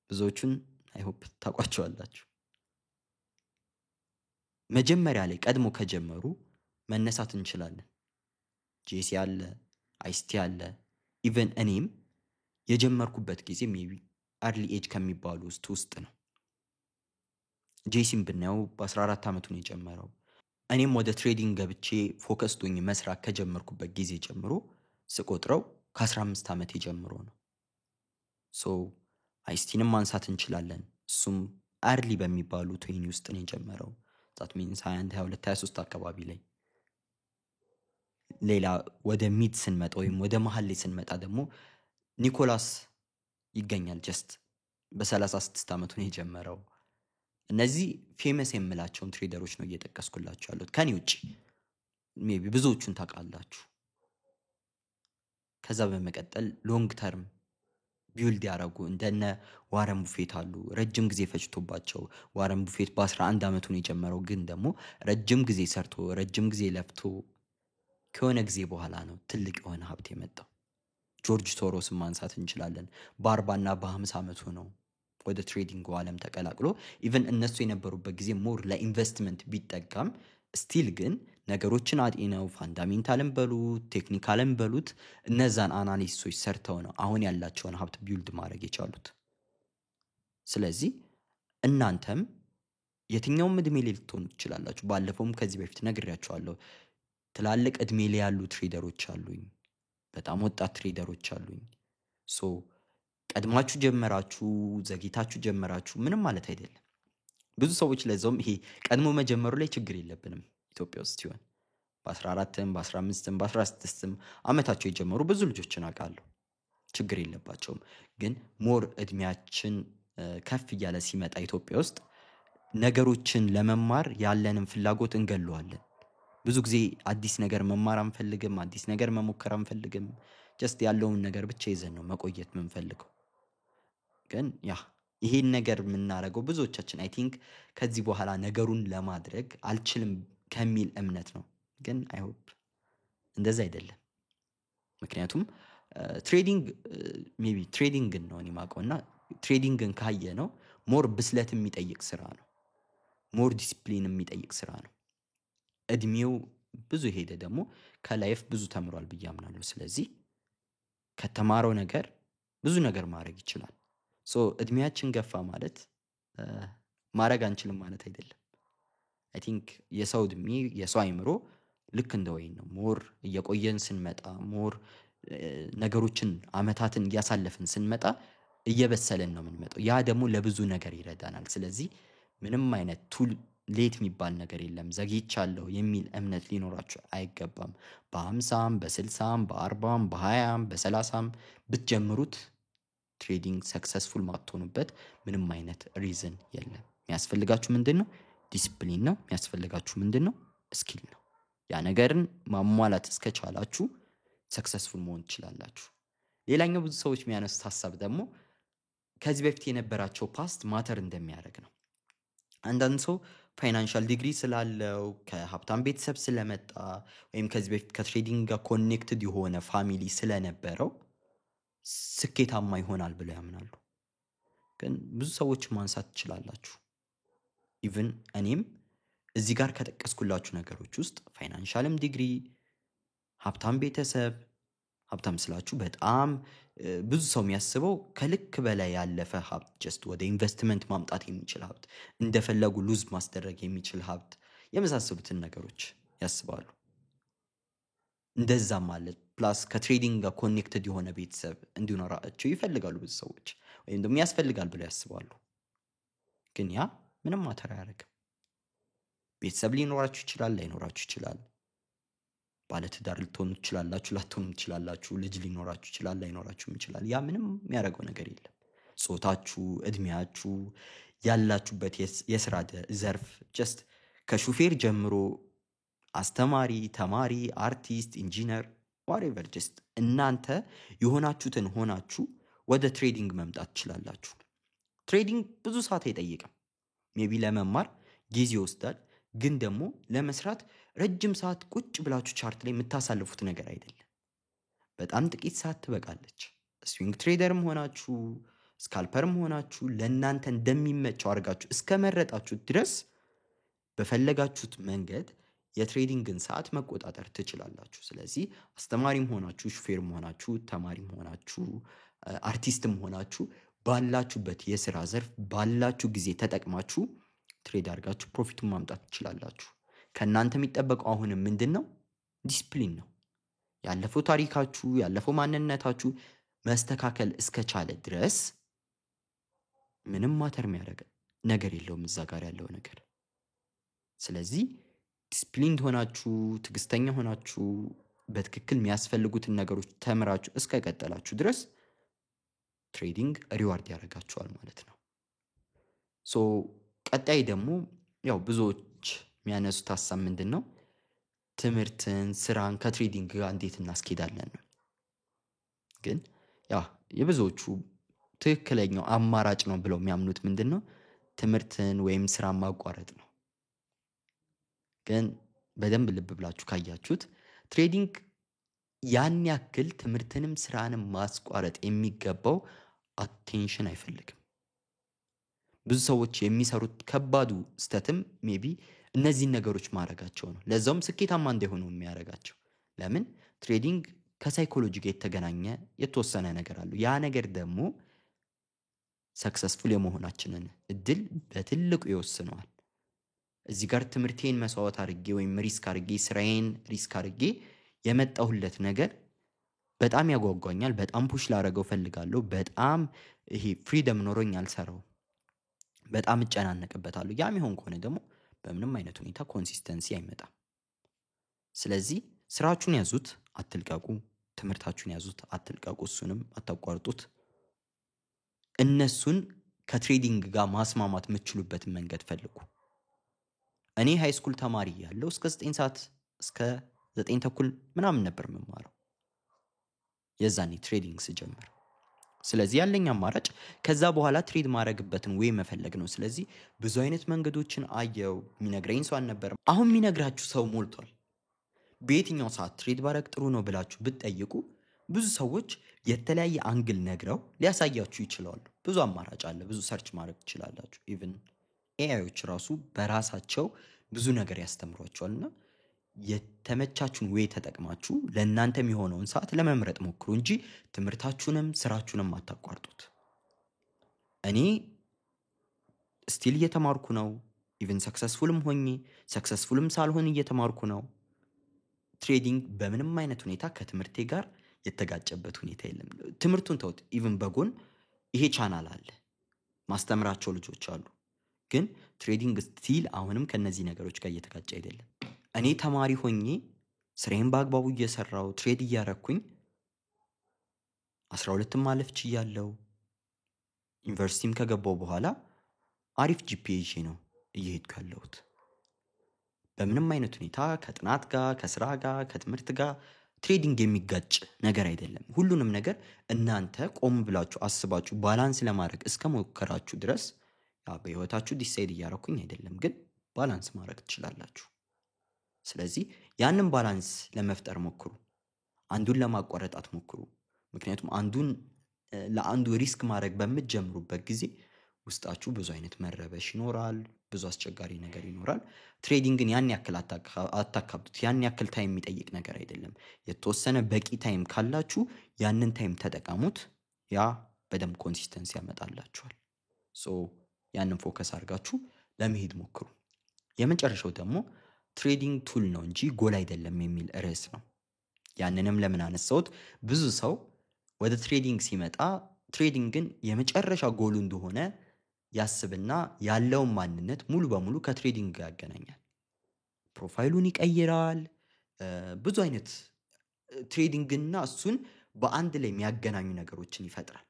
ብዙዎቹን I hope ታውቋቸዋላችሁ። መጀመሪያ ላይ ቀድሞ ከጀመሩ መነሳት እንችላለን። ጄሲ አለ፣ አይስቲ አለ። Even እኔም የጀመርኩበት ጊዜ maybe early age ከሚባሉ ውስጥ ነው። ጄሲም ብናየው በ14 ዓመቱ ነው የጀመረው። እኔም ወደ trading ገብቼ focused ሆኜ መስራት ከጀመርኩበት ጊዜ ጀምሮ ስቆጥረው ከ15 ዓመቴ ጀምሮ ነው። So አይስቲንም ማንሳት እንችላለን። እሱም early በሚባሉ 20 ውስጥ ነው የጀመረው። That means 21፣ 22፣ 23 አካባቢ ላይ። ሌላ ወደ mid ስንመጣ ወይም ወደ መሀል ላይ ስንመጣ ደግሞ ኒኮላስ ይገኛል። Just በ36 ዓመቱ ነው የጀመረው። እነዚህ famous የምላቸውን trader ኦች ነው እየጠቀስኩላችሁ ያሉት። ከኔ ውጭ maybe ብዙዎቹን ታውቃላችሁ። ከዛ በመቀጠል long term build ያደረጉ እንደነ ዋረን ቡፌት አሉ። ረጅም ጊዜ ፈጅቶባቸው፣ ዋረን ቡፌት በ11 ዓመቱ ነው የጀመረው። ግን ደግሞ ረጅም ጊዜ ሰርቶ፣ ረጅም ጊዜ ለፍቶ ከሆነ ጊዜ በኋላ ነው ትልቅ የሆነ ሀብት የመጣው። ጆርጅ ሶሮስን ማንሳት እንችላለን። በ40ና በ50 ዓመቱ ነው ወደ trading ዓለም ተቀላቅሎ፣ even እነሱ የነበሩበት ጊዜ more ለ investment ቢጠጋም still ግን ነገሮችን አጢነው፣ fundamental ን በሉት technical ን በሉት እነዛን analysis ኦች ሰርተው ነው አሁን ያላቸውን ሀብት build ማድረግ የቻሉት። ስለዚህ እናንተም የትኛውም እድሜ ላይ ልትሆኑ ትችላላችሁ። ባለፈውም ከዚህ በፊት ነግሬያችኋለሁ። ትላልቅ እድሜ ላይ ያሉ trader ኦች አሉኝ፣ በጣም ወጣት trader ኦች አሉኝ። So ቀድማችሁ ጀመራችሁ፣ ዘግይታችሁ ጀመራችሁ ምንም ማለት አይደለም። ብዙ ሰዎች ለዛውም ይሄ ቀድሞ መጀመሩ ላይ ችግር የለብንም። ኢትዮጵያ ውስጥ ሲሆን በ14ም በ15ም በ16ም አመታቸው የጀመሩ ብዙ ልጆችን አውቃለሁ። ችግር የለባቸውም። ግን more እድሜያችን ከፍ እያለ ሲመጣ ኢትዮጵያ ውስጥ ነገሮችን ለመማር ያለንን ፍላጎት እንገለዋለን። ብዙ ጊዜ አዲስ ነገር መማር አንፈልግም፣ አዲስ ነገር መሞከር አንፈልግም። Just ያለውን ነገር ብቻ ይዘን ነው መቆየት የምንፈልገው። ግን ያ ይሄን ነገር የምናደርገው ብዙዎቻችን I think ከዚህ በኋላ ነገሩን ለማድረግ አልችልም ከሚል እምነት ነው። ግን I hope እንደዛ አይደለም። ምክንያቱም trading maybe trading ን ነው እኔ የማውቀው፣ እና trading ን ካየነው more ብስለት የሚጠይቅ ስራ ነው። More discipline የሚጠይቅ ስራ ነው። እድሜው ብዙ ሄደ ደግሞ ከ life ብዙ ተምሯል ብዬ አምናለሁ። ስለዚህ ከተማረው ነገር ብዙ ነገር ማድረግ ይችላል። So እድሜያችን ገፋ ማለት ማድረግ አንችልም ማለት አይደለም። I think የሰው እድሜ፣ የሰው አይምሮ ልክ እንደ ወይን ነው። More እየቆየን ስንመጣ፣ more ነገሮችን አመታትን እያሳለፍን ስንመጣ እየበሰልን ነው የምንመጣው። ያ ደግሞ ለብዙ ነገር ይረዳናል። ስለዚህ ምንም አይነት too late የሚባል ነገር የለም። ዘግይቻለሁ የሚል እምነት ሊኖራችሁ አይገባም። በ50ም በ60ም በ40ም በ20ም በ30ም ብትጀምሩት trading successful ማትሆኑበት ምንም አይነት reason የለም። የሚያስፈልጋችሁ ምንድን ነው? ዲስፕሊን ነው። የሚያስፈልጋችሁ ምንድን ነው? Skill ነው። ያ ነገርን ማሟላት እስከቻላችሁ successful መሆን ትችላላችሁ። ሌላኛው ብዙ ሰዎች የሚያነሱት ሀሳብ ደግሞ ከዚህ በፊት የነበራቸው past matter እንደሚያደርግ ነው። አንዳንድ ሰው financial degree ስላለው፣ ከሀብታም ቤተሰብ ስለመጣ ወይም ከዚህ በፊት ከ trading ጋር connected የሆነ family ስለነበረው ስኬታማ ይሆናል ብለው ያምናሉ። ግን ብዙ ሰዎች ማንሳት ትችላላችሁ። Even እኔም እዚህ ጋር ከጠቀስኩላችሁ ነገሮች ውስጥ financial ም ዲግሪ፣ ሀብታም ቤተሰብ፣ ሀብታም ስላችሁ በጣም ብዙ ሰው የሚያስበው ከልክ በላይ ያለፈ ሀብት፣ just ወደ ኢንቨስትመንት ማምጣት የሚችል ሀብት፣ እንደፈለጉ lose ማስደረግ የሚችል ሀብት የመሳሰሉትን ነገሮች ያስባሉ። እንደዛም ማለት plus ከ trading ጋር connected የሆነ ቤተሰብ እንዲኖራቸው ይፈልጋሉ ብዙ ሰዎች፣ ወይም ደግሞ ያስፈልጋል ብለው ያስባሉ። ግን ያ ምንም matter አያደርግም። ቤተሰብ ሊኖራችሁ ይችላል፣ ላይኖራችሁ ይችላል። ባለትዳር ልትሆኑ ትችላላችሁ፣ ላትሆኑም ትችላላችሁ። ልጅ ሊኖራችሁ ይችላል፣ ላይኖራችሁም ይችላል። ያ ምንም የሚያደርገው ነገር የለም። ጾታችሁ፣ እድሜያችሁ፣ ያላችሁበት የስራ ዘርፍ፣ just ከሹፌር ጀምሮ አስተማሪ፣ ተማሪ፣ አርቲስት፣ engineer፣ whatever፣ just እናንተ የሆናችሁትን ሆናችሁ ወደ trading መምጣት ትችላላችሁ። Trading ብዙ ሰዓት አይጠይቅም። Maybe ለመማር ጊዜ ይወስዳል፣ ግን ደግሞ ለመስራት ረጅም ሰዓት ቁጭ ብላችሁ chart ላይ የምታሳልፉት ነገር አይደለም። በጣም ጥቂት ሰዓት ትበቃለች። Swing trader ም ሆናችሁ scalper ም ሆናችሁ ለእናንተ እንደሚመቸው አድርጋችሁ እስከመረጣችሁት ድረስ በፈለጋችሁት መንገድ የ trading ን ሰዓት መቆጣጠር ትችላላችሁ። ስለዚህ አስተማሪም ሆናችሁ፣ ሹፌርም ሆናችሁ፣ ተማሪም ሆናችሁ፣ አርቲስትም ሆናችሁ ባላችሁበት የስራ ዘርፍ ባላችሁ ጊዜ ተጠቅማችሁ trade አድርጋችሁ profit ኡን ማምጣት ትችላላችሁ። ከእናንተ የሚጠበቀው አሁንም ምንድን ነው? ዲስፕሊን ነው። ያለፈው ታሪካችሁ፣ ያለፈው ማንነታችሁ መስተካከል እስከቻለ ድረስ ምንም matter የሚያደርግ ነገር የለውም እዛ ጋር ያለው ነገር። ስለዚህ disciplined ሆናችሁ፣ ትዕግስተኛ ሆናችሁ፣ በትክክል የሚያስፈልጉትን ነገሮች ተምራችሁ እስከቀጠላችሁ ድረስ trading reward ያደርጋችኋል ማለት ነው። So ቀጣይ ደግሞ ያው ብዙዎች የሚያነሱት ሀሳብ ምንድን ነው? ትምህርትን፣ ስራን ከ trading ጋር እንዴት እናስኬዳለን ነው። ግን ያ የብዙዎቹ ትክክለኛው አማራጭ ነው ብለው የሚያምኑት ምንድን ነው? ትምህርትን ወይም ስራን ማቋረጥ ነው። ግን በደንብ ልብ ብላችሁ ካያችሁት trading ያን ያክል ትምህርትንም ስራንም ማስቋረጥ የሚገባው attention አይፈልግም። ብዙ ሰዎች የሚሰሩት ከባዱ ስተትም maybe እነዚህን ነገሮች ማድረጋቸው ነው። ለዛውም ስኬታማ እንዳይሆኑ የሚያደርጋቸው። ለምን? Trading ከ psychology ጋር የተገናኘ የተወሰነ ነገር አለው። ያ ነገር ደግሞ successful የመሆናችንን እድል በትልቁ ይወስነዋል። እዚህ ጋር ትምህርቴን መስዋዕት አድርጌ ወይም risk አድርጌ፣ ስራዬን risk አድርጌ የመጣሁለት ነገር በጣም ያጓጓኛል። በጣም push ላደርገው ፈልጋለሁ። በጣም ይሄ freedom ኖሮኝ አልሰራውም። በጣም እጨናነቅበታለሁ። ያም ይሆን ከሆነ ደግሞ በምንም አይነት ሁኔታ consistency አይመጣም። ስለዚህ ስራችሁን ያዙት፣ አትልቀቁ። ትምህርታችሁን ያዙት፣ አትልቀቁ። እሱንም አታቋርጡት። እነሱን ከ trading ጋር ማስማማት የምትችሉበትን መንገድ ፈልጉ። እኔ high school ተማሪ እያለሁ እስከ 9 ሰዓት፣ እስከ 9:30 ምናምን ነበር የምማረው የዛኔ trading ስጀምር። ስለዚህ ያለኝ አማራጭ ከዛ በኋላ trade ማድረግበትን way መፈለግ ነው። ስለዚህ ብዙ አይነት መንገዶችን አየው። የሚነግረኝ ሰው አልነበረም። አሁን የሚነግራችሁ ሰው ሞልቷል። በየትኛው ሰዓት trade ባረግ ጥሩ ነው ብላችሁ ብትጠይቁ ብዙ ሰዎች የተለያየ angle ነግረው ሊያሳያችሁ ይችላሉ። ብዙ አማራጭ አለ። ብዙ search ማድረግ ትችላላችሁ። Even AI ዎች ራሱ በራሳቸው ብዙ ነገር ያስተምሯችኋል። እና የተመቻችሁን way ተጠቅማችሁ ለእናንተ የሚሆነውን ሰዓት ለመምረጥ ሞክሩ እንጂ ትምህርታችሁንም ስራችሁንም አታቋርጡት። እኔ still እየተማርኩ ነው። Even successful ም ሆኜ successful ም ሳልሆን እየተማርኩ ነው። Trading በምንም አይነት ሁኔታ ከትምህርቴ ጋር የተጋጨበት ሁኔታ የለም። ትምህርቱን ተውት። Even በጎን ይሄ ቻናል አለ፣ ማስተምራቸው ልጆች አሉ። ግን trading still አሁንም ከነዚህ ነገሮች ጋር እየተጋጨ አይደለም። እኔ ተማሪ ሆኜ ስራዬን በአግባቡ እየሰራው trade እያረኩኝ 12ም ማለፍ ችያለው። ዩኒቨርሲቲም ከገባው በኋላ አሪፍ GPA ይዤ ነው እየሄድኩ ያለሁት። በምንም አይነት ሁኔታ ከጥናት ጋር፣ ከስራ ጋር፣ ከትምህርት ጋር trading የሚጋጭ ነገር አይደለም። ሁሉንም ነገር እናንተ ቆም ብላችሁ አስባችሁ balance ለማድረግ እስከ ሞከራችሁ ድረስ፣ ያ በህይወታችሁ decide እያረኩኝ አይደለም፣ ግን balance ማድረግ ትችላላችሁ። ስለዚህ ያንን balance ለመፍጠር ሞክሩ። አንዱን ለማቋረጥ አትሞክሩ። ምክንያቱም አንዱን ለአንዱ risk ማድረግ በምትጀምሩበት ጊዜ ውስጣችሁ ብዙ አይነት መረበሽ ይኖራል፣ ብዙ አስቸጋሪ ነገር ይኖራል። Trading ን ያን ያክል አታካብዱት። ያን ያክል time የሚጠይቅ ነገር አይደለም። የተወሰነ በቂ time ካላችሁ ያንን time ተጠቀሙት። ያ በደንብ consistency ያመጣላችኋል። So ያንን focus አድርጋችሁ ለመሄድ ሞክሩ። የመጨረሻው ደግሞ trading tool ነው እንጂ ጎል አይደለም የሚል ርዕስ ነው። ያንንም ለምን አነሳሁት? ብዙ ሰው ወደ trading ሲመጣ trading ን የመጨረሻ ጎሉ እንደሆነ ያስብና ያለውን ማንነት ሙሉ በሙሉ ከ trading ጋር ያገናኛል። Profile ኡን ይቀይራል። ብዙ አይነት trading ና እሱን በአንድ ላይ የሚያገናኙ ነገሮችን ይፈጥራል።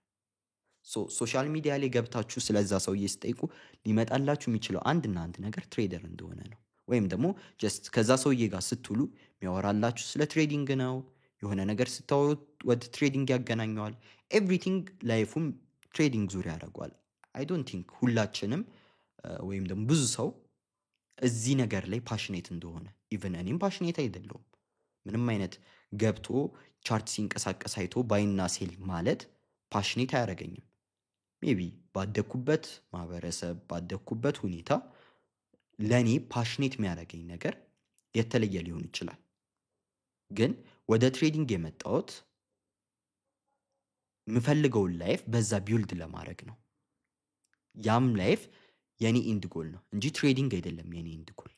Social media ላይ ገብታችሁ ስለዛ ሰውዬ ስትጠይቁ ሊመጣላችሁ የሚችለው አንድና አንድ ነገር trader እንደሆነ ነው። ወይም ደግሞ just ከዛ ሰውዬ ጋር ስትውሉ የሚያወራላችሁ ስለ trading ነው። የሆነ ነገር ስታወሩት ወደ trading ያገናኘዋል። Everything life ኡም trading ዙሪያ ያደርገዋል። I don't think ሁላችንም ወይም ደግሞ ብዙ ሰው እዚህ ነገር ላይ passionate እንደሆነ። Even እኔም passionate አይደለሁም። ምንም አይነት ገብቶ chart ሲንቀሳቀስ አይቶ buy ና sell ማለት passionate አያደርገኝም። Maybe ባደግኩበት ማህበረሰብ፣ ባደግኩበት ሁኔታ ለእኔ passionate የሚያደርገኝ ነገር የተለየ ሊሆን ይችላል። ግን ወደ trading የመጣሁት የምፈልገውን life በዛ build ለማድረግ ነው። ያም life የኔ end goal ነው እንጂ trading አይደለም የኔ end goal።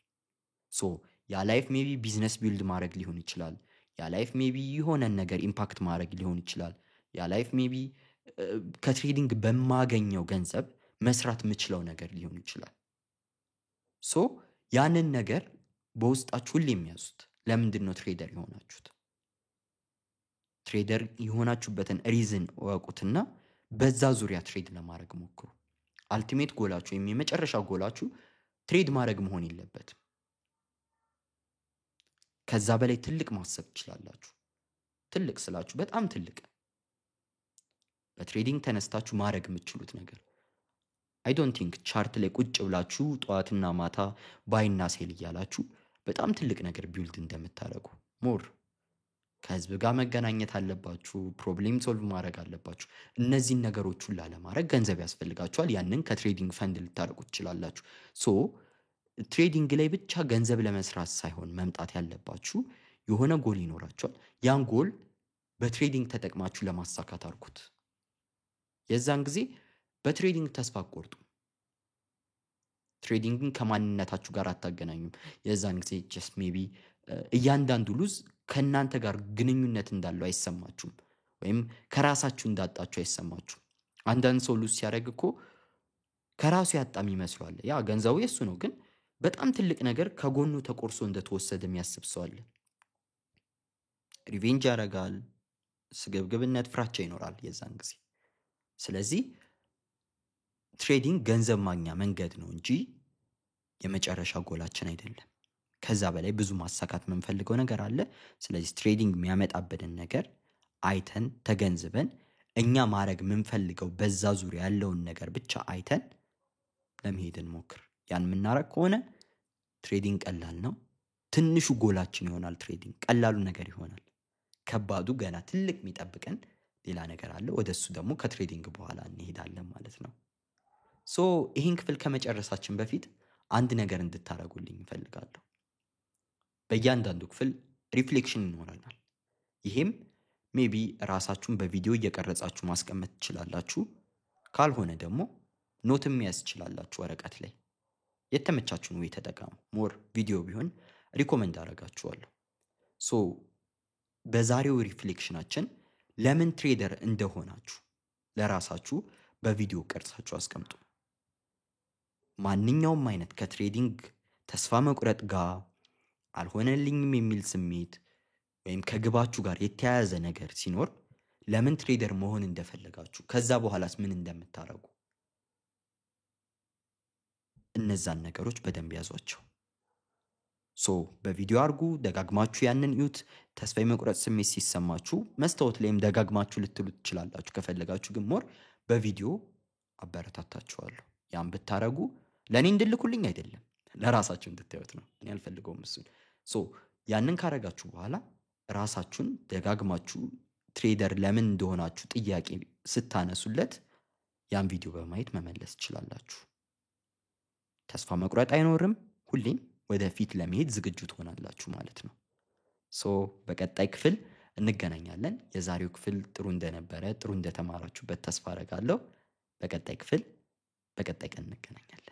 So ያ life maybe business build ማድረግ ሊሆን ይችላል። ያ life maybe የሆነን ነገር impact ማድረግ ሊሆን ይችላል። ያ life maybe ከ trading በማገኘው ገንዘብ መስራት የምችለው ነገር ሊሆን ይችላል። So ያንን ነገር በውስጣችሁ ሁሌ የሚያዙት። ለምንድን ነው trader የሆናችሁት? Trader የሆናችሁበትን reason እወቁትና በዛ ዙሪያ trade ለማድረግ ሞክሩ። Ultimate goal ኣችሁ ወይም የመጨረሻ goal ኣችሁ trade ማድረግ መሆን የለበትም። ከዛ በላይ ትልቅ ማሰብ ትችላላችሁ። ትልቅ ስላችሁ በጣም ትልቅ፣ በ trading ተነስታችሁ ማድረግ የምትችሉት ነገር። I don't think chart ላይ ቁጭ ብላችሁ ጠዋትና ማታ buy ና sell እያላችሁ በጣም ትልቅ ነገር build እንደምታደርጉ። More ከህዝብ ጋር መገናኘት አለባችሁ። Problem solve ማድረግ አለባችሁ። እነዚህን ነገሮች ሁላ ለማድረግ ገንዘብ ያስፈልጋችኋል። ያንን ከ trading fund ልታደርጉ ትችላላችሁ። So trading ላይ ብቻ ገንዘብ ለመስራት ሳይሆን መምጣት ያለባችሁ፣ የሆነ ጎል ይኖራችኋል። ያን goal በ trading ተጠቅማችሁ ለማሳካት አድርጉት። የዛን ጊዜ በ trading ተስፋ አትቆርጡም። Trading ን ከማንነታችሁ ጋር አታገናኙም። የዛን ጊዜ just maybe እያንዳንዱ lose ከእናንተ ጋር ግንኙነት እንዳለው አይሰማችሁም፣ ወይም ከራሳችሁ እንዳጣችሁ አይሰማችሁም። አንዳንድ ሰው lose ሲያደርግ እኮ ከራሱ ያጣም ይመስለዋል። ያ ገንዘቡ የሱ ነው፣ ግን በጣም ትልቅ ነገር ከጎኑ ተቆርሶ እንደተወሰደ የሚያስብ ሰው አለ። Revenge ያደርጋል። ስግብግብነት፣ ፍራቻ ይኖራል የዛን ጊዜ። ስለዚህ trading ገንዘብ ማግኛ መንገድ ነው እንጂ የመጨረሻ ጎላችን አይደለም። ከዛ በላይ ብዙ ማሳካት የምንፈልገው ነገር አለ። ስለዚህ trading የሚያመጣብንን ነገር አይተን፣ ተገንዝበን፣ እኛ ማድረግ የምንፈልገው በዛ ዙሪያ ያለውን ነገር ብቻ አይተን ለመሄድ እንሞክር። ያን የምናረግ ከሆነ trading ቀላል ነው። ትንሹ ጎላችን ይሆናል trading፣ ቀላሉ ነገር ይሆናል። ከባዱ ገና ትልቅ የሚጠብቀን ሌላ ነገር አለ። ወደ እሱ ደግሞ ከ trading በኋላ እንሄዳለን ማለት ነው። So ይህን ክፍል ከመጨረሳችን በፊት አንድ ነገር እንድታደርጉልኝ እፈልጋለሁ። በእያንዳንዱ ክፍል reflection ይኖረናል። ይሄም maybe ራሳችሁን በቪዲዮ እየቀረጻችሁ ማስቀመጥ ትችላላችሁ። ካልሆነ ደግሞ note ም መያዝ ትችላላችሁ ወረቀት ላይ። የተመቻችሁን way ተጠቀሙ። More ቪዲዮ ቢሆን recommend አደርጋችኋለሁ። So በዛሬው reflection ኣችን ለምን trader እንደሆናችሁ ለራሳችሁ በቪዲዮ ቀርጻችሁ አስቀምጡ። ማንኛውም አይነት ከ trading ተስፋ መቁረጥ ጋር፣ አልሆነልኝም የሚል ስሜት ወይም ከግባችሁ ጋር የተያያዘ ነገር ሲኖር ለምን trader መሆን እንደፈለጋችሁ፣ ከዛ በኋላስ ምን እንደምታደርጉ እነዛን ነገሮች በደንብ ያዟቸው። So በቪዲዮ አድርጉ፣ ደጋግማችሁ ያንን እዩት። ተስፋ የመቁረጥ ስሜት ሲሰማችሁ መስታወት ላይም ደጋግማችሁ ልትሉ ትችላላችሁ። ከፈለጋችሁ ግን more በቪዲዮ አበረታታችኋለሁ። ያን ብታረጉ ለእኔ እንድልኩልኝ አይደለም፣ ለራሳችሁ እንድታዩት ነው። እኔ አልፈልገውም እሱን። So ያንን ካረጋችሁ በኋላ ራሳችሁን ደጋግማችሁ trader ለምን እንደሆናችሁ ጥያቄ ስታነሱለት ያን ቪዲዮ በማየት መመለስ ትችላላችሁ። ተስፋ መቁረጥ አይኖርም። ሁሌም ወደፊት ለመሄድ ዝግጁ ትሆናላችሁ ማለት ነው። So በቀጣይ ክፍል እንገናኛለን። የዛሬው ክፍል ጥሩ እንደነበረ፣ ጥሩ እንደተማራችሁበት ተስፋ አደርጋለሁ። በቀጣይ ክፍል በቀጣይ ቀን እንገናኛለን።